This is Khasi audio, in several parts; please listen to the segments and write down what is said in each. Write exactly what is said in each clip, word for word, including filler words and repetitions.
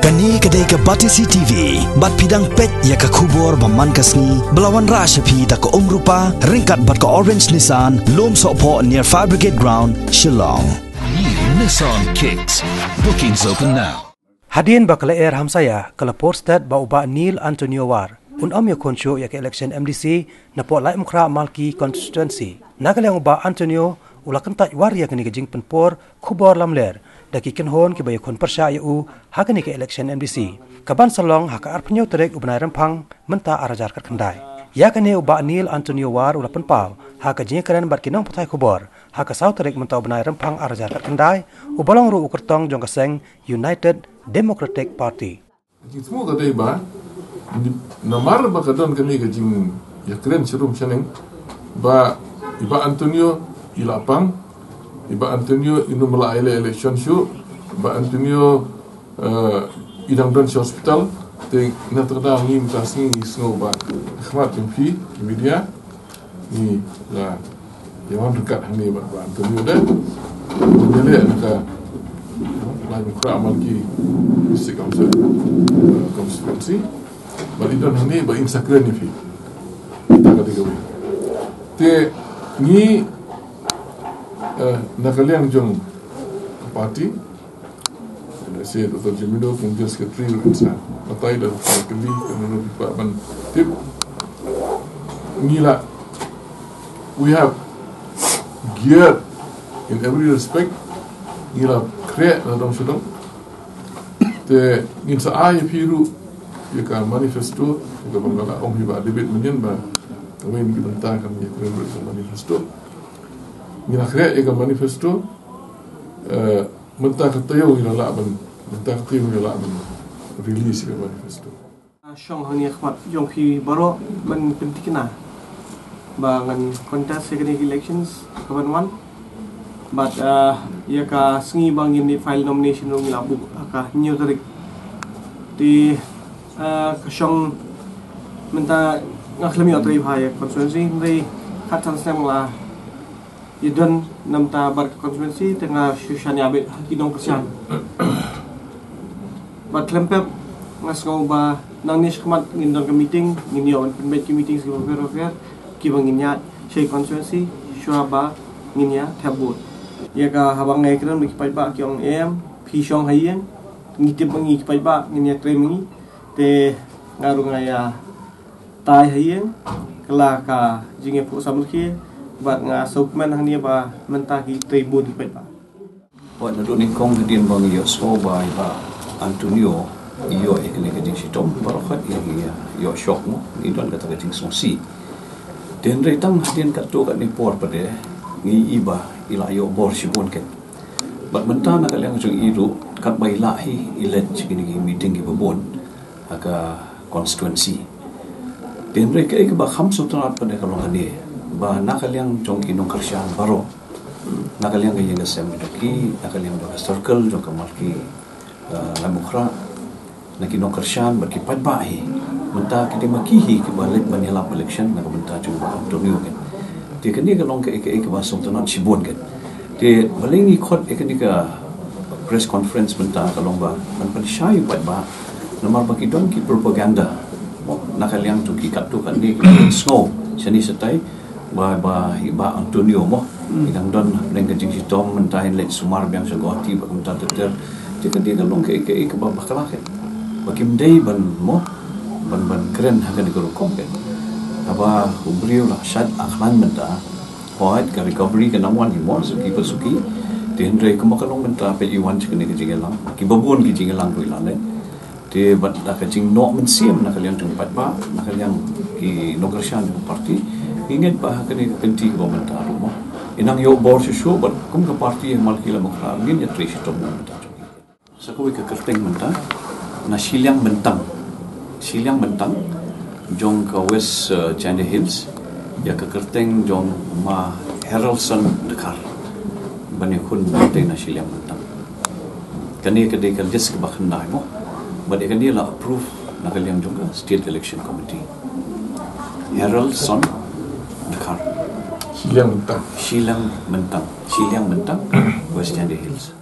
Kane ka dei ka Batesi T V, bad phi dang peit ïa ka khubor ba man ka sngi, ba la wanrah sha phi da ka Umrupa, ryngkat bad ka Orange Nissan, Lumsohphoh near Fire Brigade Ground, Shillong. New Nissan Kicks. Bookings open now. Hadien ba ka lyer hamsaïa ka la por stet ba u Bah Neil Antonio War un ym ïakhun shuh ïa ka election M D C napoh Laitumkhrah Malki constituency. Na ka liang u Bah Antonio u la kyntait war ïa kane ka jingpynpor khubor lamler da ki kynhun kiba ïakhun pyrshah ïa u ha kane ka election M D C, kaban sa long ha ka arphew tarik u bnai Rymphang mynta ar hajar khatkhyndai. Ïa kane u Bah Neil Antonio War u la pynpaw ha ka jingïakren bad ki nongpathai khubor ha ka saw tarik mynta u bnai Rymphang ar hajar khatkhyndai, uba long ruh u kyrtong jong ka seng United Democratic Party. Ka jingsngew ka dei ba, namar ba ka don kane ka jingïakren sharum shaneng, ba i Bah Antonio i la pang, i Bah Antonio i nym lah ïaleh election shuh, Bah Antonio, eh, i dang don sha hospital, te na kata ka daw ngi mynta sngi ngi sngew ba, khmat jong phi, media, ngi la ïa wan ryngkat hangne bad Bah Antonio de. Ngi leh na ka Laitumkhrah Malki District Council, uh, constituency. Bad i don hangne ba in sa kren ïa phi. Ta ka dei kawei. Te ngi, uh, na ka liang jong ka party, let's say, Doctor Jemino, General Secretary, ruh in sa batai da ka kali, ka nuru ki ba ban tip. Ngi la, we have geared in every respect. Ngi la khreh na dong sha dong. Te ngin sa ai ïa phi ruh ïa ka manifesto, ïa kaba nga la ong hi Bah David mynnin ba kawei na ki bynta kan ïakren ruh ïa ka manifesto. Ngi la khreh ïa ka manifesto, eh, mynta ka taïew ngi la lah ban, mynta ka taïew ngi la lah ban release ïa ka manifesto. Ah, shong hangne ha khmat jong phi baroh ban pyntikna ba ngan contest ïa kane ka elections kaban wan. Bad, ah, ïa ka sngi ba ngin ïa file nomination ruh ngi la buh ha ka hynñiew tarik. Te, ah, ka shong mynta nga khlem ïoh trei bha ïa ka constituency, hynrei khatsan snem la ïa don na bynta bar ka constituency, te nga shu shaniah beit ha ki nongkyrshan. Bad khlem pep nga sngew ba nangne shakhmat ngin don ka meeting, ngin ïoh ban pynbeit ki meeting kiba pher bapher kiba ngin ïaid sha ki constituency shuwa ba ngin ïa thep vote. Ïa ka haba nga ïakren bad ki paidbah ki ong em, phi shong ha ïing, ngi tip ba ngi ki paidbah ngin ïatrei ma ngi, te nga ruh nga ïa tai ha ïing, kylla ka jingïaphuh samrkhie, bad nga sngewkmen hangne ba mynta ki trei bun ki paidbah. Wat naduh nyngkong hadien ba ngi ïohsngew ba i Bah Antonio i ïoh ïa kane ka jingshitom, baroh kawei ngi ïoh shock mo, ngi don kata ka jingsngewsih. Te hynrei tang hadien katto katne por pat de ngi i ba i la ïoh bor shibun ken. Bad mynta na ka liang jong i ruh katba i lah hi i leit sha kine ki meeting kiba bun ha ka constituency. Te hynrei kaei kaba kham sngewtynnat pat de ka long kane, ba na ka liang jong ki nongkyrshan baroh, na ka liang ka ïing ka sem jong ki, na ka liang jong ka circle jong ka Malki, eh, Laitumkhrah, na ki nongkyrshan bad ki paidbah hi, mynta ki dei ma ki hi kiba leit ban ïalap election na ka bynta jong Bah Antonio ken. Te kane ka long kaei kaei kaba sngewtynnat shibun ken. Te balei ngi khot ïa kane ka press conference mynta ka long ba ban pynshai ïa u paidbah, namar ba ki don ki propaganda na ka liang jong ki katto katne ki sngewsih shane shatai ba, ba i Bah Antonio mo, i dang don hapdeng ka jingshitom, mynta in leit sumar biang sha Guwahati bad kumta ter ter. Te ka dei ka long kaei kaei kaba bakla ken, ba kim dei ban mo, ban, ban kren ha kane ka rukom ken. Haba u briew la shait la khlaiñ mynta, hooid ka recovery ka nang wan hi mo, suki pa suki. Te hynrei kumba ka long mynta, peit i wan sha kane ka jingïalang, kiba bun ki jingïalang ruh i la leit. Te bad da ka jingnoh mynsiem na ka liang jong ki paidbah, na ka liang ki nongkyrshan jong ka party, ngi ngeit ba ha kane ka kynti kaba mynta ruh mo, i nang ïoh bor shuh shuh bad kum ka party ha Malki Laitumkhrah ngin ïatrei shitom na ka bynta jong ki. Sa kawei ka kyrteng mynta na shiliang myntang, shiliang myntang jong ka West, eh, Jaintia Hills, ïa ka kyrteng jong Ma Harrelson Dkhar, ban ïakhun bynta na shiliang myntang. Kane ka dei ka list kaba khyndai mo, bad ïa kane la approve na ka liang jong ka State Election Committee. Harrelson Dkhar. Shiliang myntang. Shiliang myntang. Shiliang myntang, West Jaintia Hills.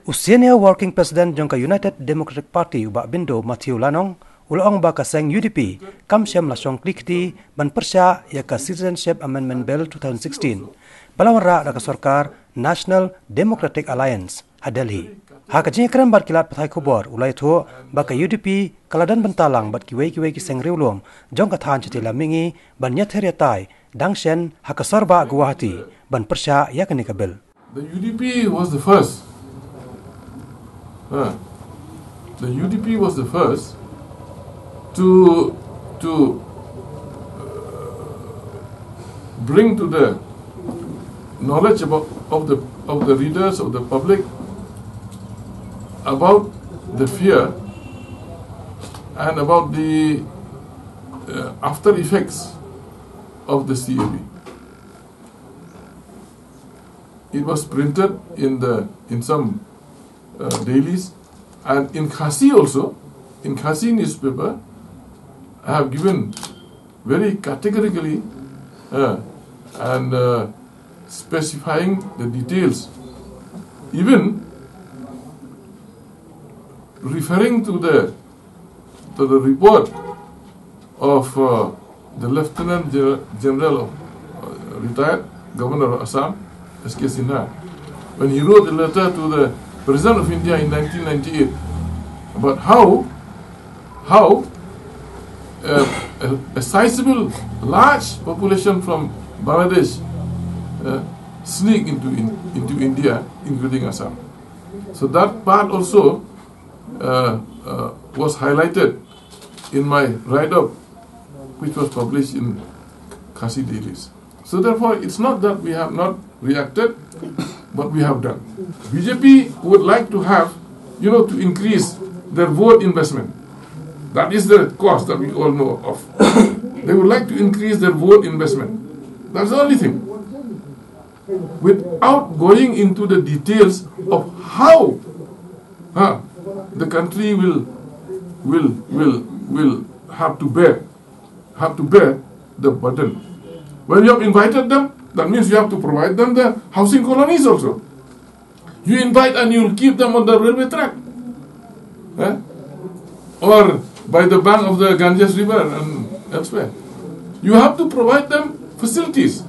U Senior Working President jong ka United Democratic Party, u Bah Bindo Matthew Lanong, u la ong ba ka seng U D P kam shym la shong kli kti ban pyrshah ïa ka Citizenship Amendment Bill two thousand sixteen ba la wanrah da ka sorkar National Democratic Alliance ha Delhi. Ha ka jingïakren bad ki lad pathai khubor, u la ïathuh ba ka U D P ka la don bynta lang bad kiwei kiwei ki seng riewlum jong ka thaiñ shatei lam mihngi ban ïathir ïatai dang shen ha ka sorbah Guwahati ban pyrshah ïa kane ka bill. The U D P was the first. Uh, the U D P was the first to to uh, bring to the knowledge about, of the of the readers, of the public, about the fear and about the uh, after effects of the C A B. It was printed in the in some uh, dailies, and in Khasi also, in Khasi newspaper, I have given very categorically uh, and uh, specifying the details, even referring to the to the report of uh, the Lieutenant Gen- General of uh, retired Governor of Assam, S K Sinha, when he wrote a letter to the President of India in nineteen ninety-eight about how how uh, a, a sizable, large population from Bangladesh uh, sneak into in, into India, including Assam. So that part also uh, uh, was highlighted in my write-up, which was published in Khasi Dailies. So therefore, it's not that we have not reacted, but we have done. B J P would like to have, you know, to increase their vote investment. That is the cause that we all know of. They would like to increase their vote investment. That's the only thing. Without going into the details of how huh, the country will will will will have to bear have to bear the burden. When you have invited them, that means you have to provide them the housing colonies also. You invite and you will keep them on the railway track, eh? Or by the bank of the Ganges River and elsewhere. You have to provide them facilities,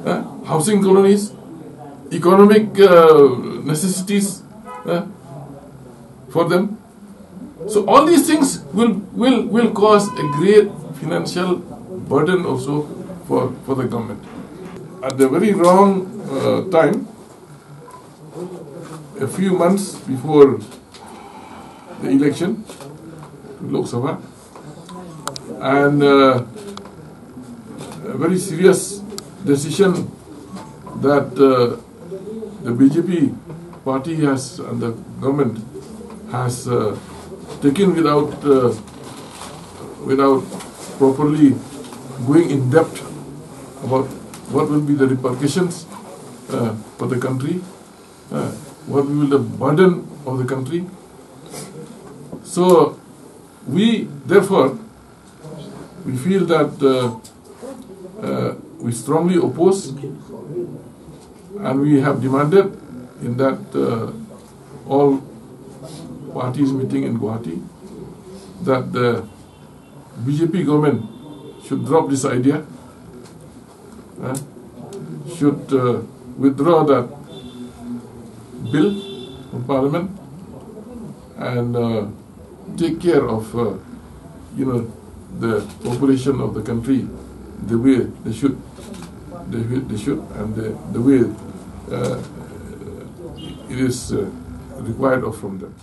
eh? Housing colonies, economic uh, necessities eh? For them. So all these things will, will, will cause a great financial burden also for, for the government. At the very wrong uh, time, a few months before the election to Lok Sabha, and uh, a very serious decision that uh, the B J P party has and the government has uh, taken without uh, without properly going in depth about what will be the repercussions uh, for the country, uh, what will be the burden of the country. So we therefore we feel that uh, uh, we strongly oppose, and we have demanded in that uh, all parties meeting in Guwahati that the B J P government should drop this idea, uh, should uh, withdraw that bill from parliament, and uh, take care of uh, you know the population of the country the way they should they, they should and the, the way uh, it is uh, required of from them.